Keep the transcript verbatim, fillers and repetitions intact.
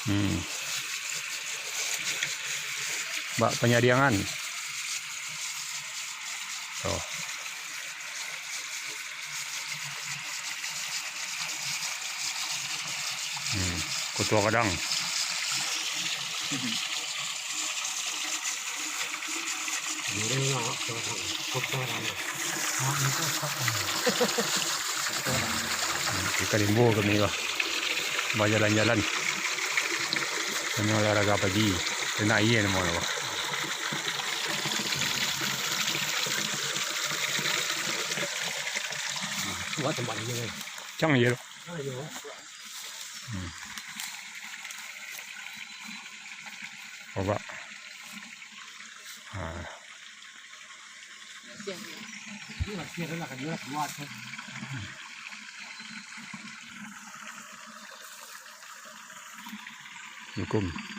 Hmm. Bak panyadiangan. Tuh. Hmm. Kutua gadang. Ikan rimbo kami lah. Bajalan-jalan. Kami olahraga pagi. Kena aia namo lah. Buat tempat dia. Cang aia tu. Hmm. Coba. Ha. Assalamualaikum.